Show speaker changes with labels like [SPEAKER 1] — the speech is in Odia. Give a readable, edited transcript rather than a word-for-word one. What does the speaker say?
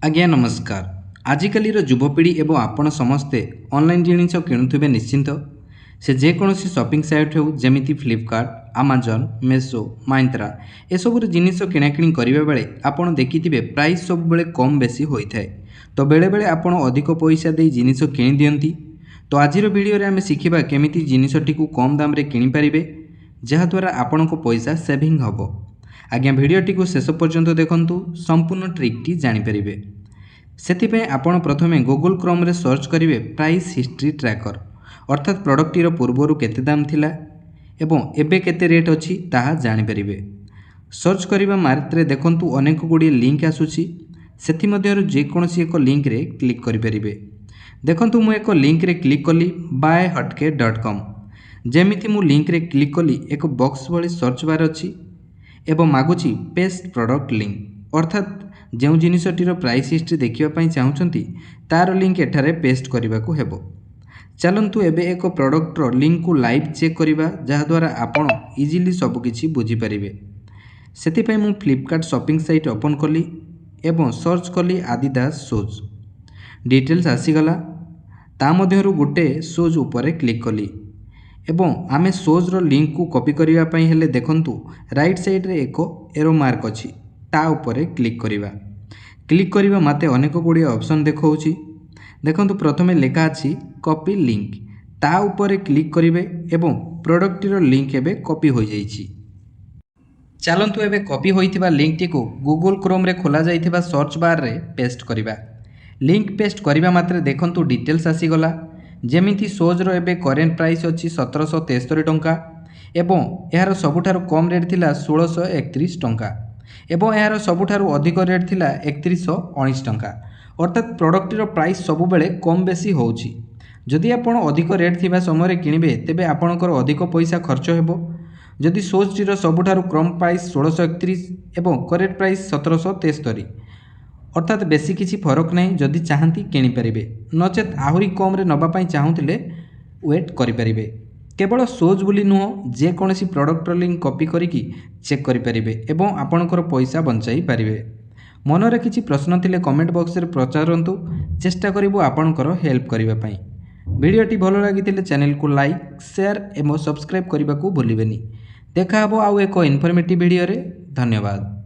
[SPEAKER 1] ଆଜ୍ଞା ନମସ୍କାର। ଆଜିକାଲିର ଯୁବପିଢ଼ି ଏବଂ ଆପଣ ସମସ୍ତେ ଅନଲାଇନ୍ ଜିନିଷ କିଣୁଥିବେ ନିଶ୍ଚିନ୍ତ। ସେ ଯେକୌଣସି ସପିଂ ସାଇଟ୍ ହେଉ, ଯେମିତି ଫ୍ଲିପକାର୍ଟ, ଆମାଜନ୍, ମେସୋ, ମାଇନ୍ତ୍ରା, ଏସବୁରେ ଜିନିଷ କିଣାକିଣି କରିବା ବେଳେ ଆପଣ ଦେଖିଥିବେ ପ୍ରାଇସ୍ ସବୁବେଳେ କମ୍ ବେଶୀ ହୋଇଥାଏ। ତ ବେଳେବେଳେ ଆପଣ ଅଧିକ ପଇସା ଦେଇ ଜିନିଷ କିଣି ଦିଅନ୍ତି। ତ ଆଜିର ଭିଡ଼ିଓରେ ଆମେ ଶିଖିବା କେମିତି ଜିନିଷଟିକୁ କମ୍ ଦାମରେ କିଣିପାରିବେ, ଯାହାଦ୍ୱାରା ଆପଣଙ୍କ ପଇସା ସେଭିଂ ହେବ। ଆଜ୍ଞା, ଭିଡ଼ିଓଟିକୁ ଶେଷ ପର୍ଯ୍ୟନ୍ତ ଦେଖନ୍ତୁ, ସମ୍ପୂର୍ଣ୍ଣ ଟ୍ରିକ୍ଟି ଜାଣିପାରିବେ। ସେଥିପାଇଁ ଆପଣ ପ୍ରଥମେ ଗୁଗୁଲ୍ କ୍ରୋମ୍ରେ ସର୍ଚ୍ଚ କରିବେ ପ୍ରାଇସ୍ ହିଷ୍ଟ୍ରି ଟ୍ରାକର୍, ଅର୍ଥାତ୍ ପ୍ରଡ଼କ୍ଟଟିର ପୂର୍ବରୁ କେତେ ଦାମ ଥିଲା ଏବଂ ଏବେ କେତେ ରେଟ୍ ଅଛି ତାହା ଜାଣିପାରିବେ। ସର୍ଚ୍ଚ କରିବା ମାତ୍ରେ ଦେଖନ୍ତୁ ଅନେକ ଗୁଡ଼ିଏ ଲିଙ୍କ୍ ଆସୁଛି। ସେଥିମଧ୍ୟରୁ ଯେକୌଣସି ଏକ ଲିଙ୍କରେ କ୍ଲିକ୍ କରିପାରିବେ। ଦେଖନ୍ତୁ, ମୁଁ ଏକ ଲିଙ୍କରେ କ୍ଲିକ୍ କଲି, ବାଏ ହଟକେ ଡଟ୍ କମ୍। ଯେମିତି ମୁଁ ଲିଙ୍କରେ କ୍ଲିକ୍ କଲି, ଏକ ବକ୍ସ ଭଳି ସର୍ଚ୍ଚ ବାର୍ ଅଛି ଏବଂ ମାଗୁଛି ପେଷ୍ଟ ପ୍ରଡ଼କ୍ଟ ଲିଙ୍କ, ଅର୍ଥାତ୍ ଯେଉଁ ଜିନିଷଟିର ପ୍ରାଇସ୍ ହିଷ୍ଟ୍ରି ଦେଖିବା ପାଇଁ ଚାହୁଁଛନ୍ତି ତା'ର ଲିଙ୍କ ଏଠାରେ ପେଷ୍ଟ କରିବାକୁ ହେବ। ଚାଲନ୍ତୁ ଏବେ ଏକ ପ୍ରଡ଼କ୍ଟର ଲିଙ୍କକୁ ଲାଇଭ୍ ଚେକ୍ କରିବା, ଯାହାଦ୍ୱାରା ଆପଣ ଇଜିଲି ସବୁକିଛି ବୁଝିପାରିବେ। ସେଥିପାଇଁ ମୁଁ ଫ୍ଲିପକାର୍ଟ ସପିଂ ସାଇଟ୍ ଓପନ୍ କଲି ଏବଂ ସର୍ଚ୍ଚ କଲି ଆଦିଦାସ ସୁଜ୍। ଡିଟେଲ୍ସ ଆସିଗଲା। ତା ମଧ୍ୟରୁ ଗୋଟେ ସୁଜ୍ ଉପରେ କ୍ଲିକ୍ କଲି ଏବଂ ଆମେ ସୁଜ୍ର ଲିଙ୍କକୁ କପି କରିବା ପାଇଁ ହେଲେ ଦେଖନ୍ତୁ ରାଇଟ୍ ସାଇଡ଼୍ରେ ଏକ ଏରୋ ମାର୍କ ଅଛି, ତା ଉପରେ କ୍ଲିକ୍ କରିବା। କ୍ଲିକ୍ କରିବା ମାତ୍ରେ ଅନେକ ଗୁଡ଼ିଏ ଅପସନ୍ ଦେଖାଉଛି। ଦେଖନ୍ତୁ, ପ୍ରଥମେ ଲେଖା ଅଛି କପି ଲିଙ୍କ, ତା ଉପରେ କ୍ଲିକ୍ କରିବେ ଏବଂ ପ୍ରଡ଼କ୍ଟଟିର ଲିଙ୍କ ଏବେ କପି ହୋଇଯାଇଛି। ଚାଲନ୍ତୁ ଏବେ କପି ହୋଇଥିବା ଲିଙ୍କଟିକୁ ଗୁଗୁଲ୍ କ୍ରୋମ୍ରେ ଖୋଲାଯାଇଥିବା ସର୍ଚ୍ଚ ବାର୍ରେ ପେଷ୍ଟ କରିବା। ଲିଙ୍କ ପେଷ୍ଟ କରିବା ମାତ୍ରେ ଦେଖନ୍ତୁ ଡିଟେଲ୍ସ ଆସିଗଲା। ଯେମିତି ସୁଜ୍ର ଏବେ କରେଣ୍ଟ ପ୍ରାଇସ୍ ଅଛି 1773 ଟଙ୍କା ଏବଂ ଏହାର ସବୁଠାରୁ କମ୍ ରେଟ୍ ଥିଲା 1631 ଟଙ୍କା ଏବଂ ଏହାର ସବୁଠାରୁ ଅଧିକ ରେଟ୍ ଥିଲା 3119 ଟଙ୍କା। ଅର୍ଥାତ୍ ପ୍ରଡ଼କ୍ଟଟିର ପ୍ରାଇସ୍ ସବୁବେଳେ କମ୍ ବେଶୀ ହେଉଛି। ଯଦି ଆପଣ ଅଧିକ ରେଟ୍ ଥିବା ସମୟରେ କିଣିବେ, ତେବେ ଆପଣଙ୍କର ଅଧିକ ପଇସା ଖର୍ଚ୍ଚ ହେବ। ଯଦି ସୁଜ୍ଟିର ସବୁଠାରୁ କମ୍ ପ୍ରାଇସ୍ 1631 ଏବଂ କରେଣ୍ଟ ପ୍ରାଇସ୍ 1773, ଅର୍ଥାତ୍ ବେଶୀ କିଛି ଫରକ ନାହିଁ। ଯଦି ଚାହାନ୍ତି କିଣିପାରିବେ, ନଚେତ୍ ଆହୁରି କମ୍ରେ ନେବା ପାଇଁ ଚାହୁଁଥିଲେ ୱେଟ୍ କରିପାରିବେ। କେବଳ ସୁଜ୍ ବୋଲି ନୁହଁ, ଯେକୌଣସି ପ୍ରଡ଼କ୍ଟର ଲିଙ୍କ କପି କରିକି ଚେକ୍ କରିପାରିବେ ଏବଂ ଆପଣଙ୍କର ପଇସା ବଞ୍ଚାଇ ପାରିବେ। ମନରେ କିଛି ପ୍ରଶ୍ନ ଥିଲେ କମେଣ୍ଟ ବକ୍ସରେ ପଚାରନ୍ତୁ, ଚେଷ୍ଟା କରିବୁ ଆପଣଙ୍କର ହେଲ୍ପ କରିବା ପାଇଁ। ଭିଡ଼ିଓଟି ଭଲ ଲାଗିଥିଲେ ଚ୍ୟାନେଲକୁ ଲାଇକ୍, ସେୟାର ଏବଂ ସବସ୍କ୍ରାଇବ୍ କରିବାକୁ ଭୁଲିବେନି। ଦେଖା ହେବ ଆଉ ଏକ ଇନଫର୍ମେଟିଭ୍ ଭିଡ଼ିଓରେ। ଧନ୍ୟବାଦ।